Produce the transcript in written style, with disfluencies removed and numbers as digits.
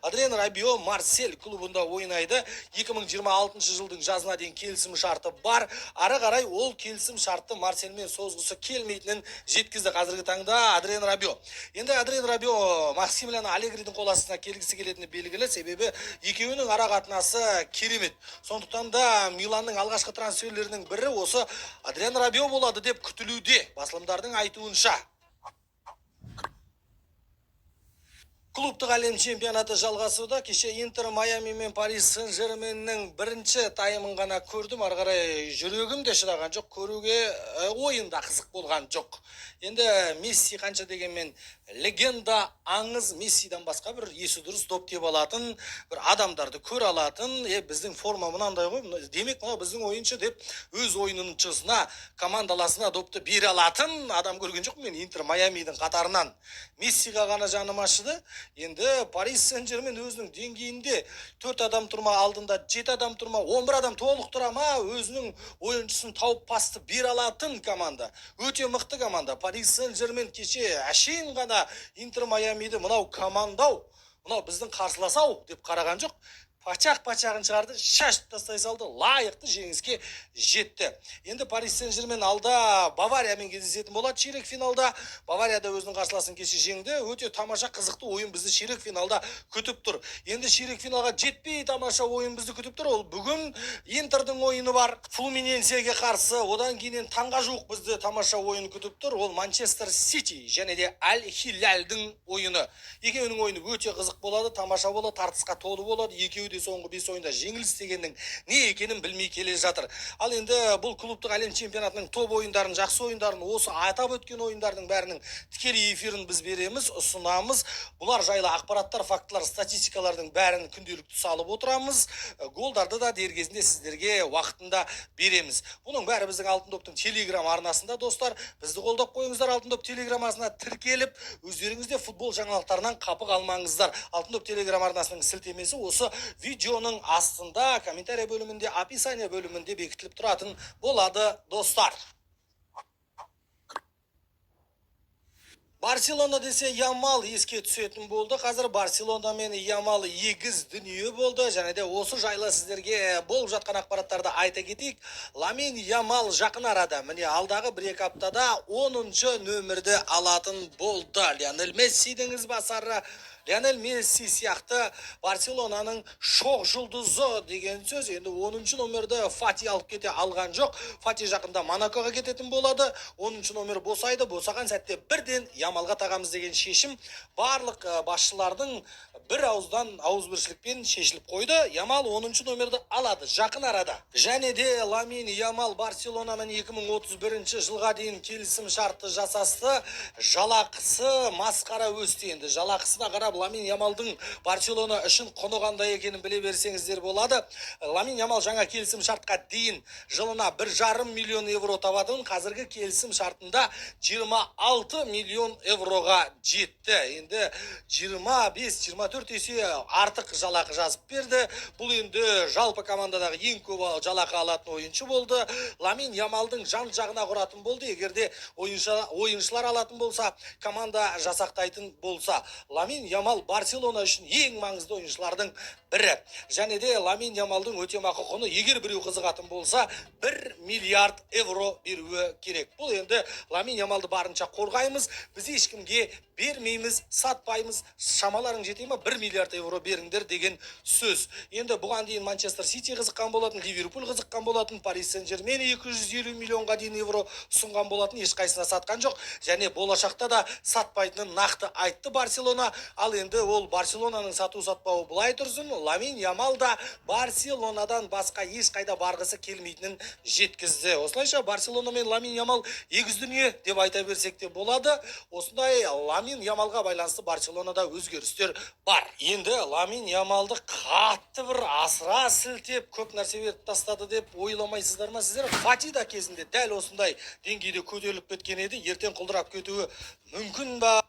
Адриан Рабио Марсель клубында ойнайды. 2026 жылдың жазына дейін келісім шарты бар. Ары қарай ол келісім шартты Марсельмен созғысы келмейтінін жеткізді қазіргі таңда Адриан Рабио. Енді Адриан Рабио Максимилиано Аллегридің қол астына келгісі келетіні белгілі, себебі екеуінің ара қатынасы керемет. Сондықтан да Миланның алғашқы трансферлерінің бірі осы Адриан Рабио болады деп күтілуде, басылымдардың айтуынша. Клубтық әлем чемпионаты жалғасуда. Кеше Интер Майами мен Париж Сен-Жерменнің бірінші таймын ғана көрдім. Ары қарай жүрегім де шыдаған жоқ. Көруге ойын да қызық болған жоқ. Енді Месси қанша дегенмен легенда, аңыз. Мессидан басқа бір есі дұрыс доп деп алатын, бір адамдарды көре алатын, біздің форма мынандай ғой, демек мынау біздің ойыншы деп өз ойыншысына, командаласына допты бере алатын адам көрген жоқпын мен Интер Майамидің қатарынан. Мессиға ғана жаным ашыды. Енді Париж Сен-Жермен өзінің деңгейінде 4 адам тұрма, алдында 7 адам тұрма, 11 адам толық тұра ма, өзінің ойыншысын тауып пасты бере алатын команда. Өте мықты команда. Париж Сен-Жермен кеше әшейін ғана Интер Майамиді мынау команда-ау, мынау біздің қарсылас ау деп қараған жоқ. Пачақ-пачағын шығарды, шашып тастай салды, лайықты жеңіске жетті. Енді Париж Сен-Жермен алда Бавариямен кездесетін болады ширек финалда. Бавария да өзінің қарсыласын кеше жеңді. Өте тамаша, қызықты ойын бізді ширек финалда күтіп тұр. Енді ширек финалға жетпей тамаша ойын бізді күтіп тұр. Ол бүгін Интердің ойыны бар Флуминенсеге қарсы. Одан кейін таңға жуық бізді тамаша ойын күтіп тұр. Ол Манчестер Сити және де Аль Хиляльдің ойыны. Екеуінің ойыны өте қызық болады, тамаша болады, тартысқа толы болады. Екеуі де соңғы 5 ойында жеңіліс дегеннің не екенін білмей келе жатыр. Ал енді бұл клубтық әлем чемпионатының топ ойындарын, жақсы ойындарын, осы атап өткен ойындардың бәрінің тікелей эфирін біз береміз, ұсынамыз. Бұлар жайлы ақпараттар, фактылар, статистикалардың бәрін күнделікті салып отырамыз. Голдарды да дер кезінде сіздерге уақытында береміз. Бұның бәрі біздің Алтын Доптың телеграм арнасында, достар. Бізді қолдап қойыңыздар, Алтын Доп телеграм арнасына тіркеліп, өздеріңіз де футбол жаңалықтарынан қапы қалмаңыздар. Алтын Доп телеграм арнасының сілтемесі осы видеоның астында, комментарий бөлімінде, описание бөлімінде бекітіліп тұратын болады, достар. Барселона десе Ямал еске түсетін болды. Қазір Барселона мен Ямал егіз дүние болды. Және де осы жайлы сіздерге болып жатқан ақпараттарды айта кетейік. Ламин Ямал жақын арада, міне алдағы 1-2 аптада 10-шы нөмірді алатын болды. Лионель Мессидің ізбасары, Лионель Месси сияқты Барселонаның шоқ жұлдызы деген сөз. Енді 10-шы номерді Фати алып кете алған жоқ. Фати жақында Монакоға кететін болады. 10-шы номер босайды. Босаған сәтте бірден Ямалға тағамыз деген шешім барлық басшылардың бір ауыздан ауызбіршілікпен шешіліп қойды. Ямал 10-шы номерді алады жақын арада. Және де Ламин Ямал Барселонамен 2031 жылға дейін келісім шартты жасасты. Жалақысы масқара өсті енді. Жалақысына қарап Ламин Ямалдың Барселона үшін құны қандай екенін біле берсеңіздер болады. Ламин Ямал жаңа келісім шартқа дейін жылына 1,5 миллион евро табатын, қазіргі келісім шартында 26 миллион евроға жетті. Енді 25-24 есе артық жалақы жазып берді. Бұл енді жалпы командадағы ең көп жалақы алатын ойыншы болды. Ламин Ямалдың жан жағына құратын болды. Егер де ойыншылар алатын болса, команда жасақтайтын болса, Ламин Ямал Барселона үшін ең маңызды ойыншылардың бірі. Және де Ламин Ямалдың өтемақы құны, егер біреу қызығатын болса, 1 миллиард евро беруі керек. Бұл енді Ламин Ямалды барынша қорғаймыз, біз ешкімге бермейміз, сатпаймыз, шамаларың жете ма, 1 миллиард евро беріңдер деген сөз. Енді бұған дейін Манчестер Сити қызыққан болатын, Ливерпуль қызыққан болатын, Париж Сен-Жермен 250 миллионға дейін евро ұсынған болатын, ешқайсысына сатқан жоқ. Және болашақта да сатпайтынын нақты айтты Барселона. Ал енді ол Барселонаның сату сатпауы былай тұрсын, Ламин Ямал да Барселонадан басқа ешқайда барғысы келмейтінін жеткізді. Осылайша Барселона мен Ламин Ямал егіз дүние деп айта берсек те болады. Осындай Ламин Ямалға байланысты Барселонада өзгерістер бар. Енді Ламин Ямалды қатты бір асыра сілтеп көп нәрсе беріп тастады деп ойламайсыздар ма сіздер? Фати да кезінде дәл осындай деңгейде көтеріліп кеткен еді. Ертең құлдырап кетуі мүмкін ба?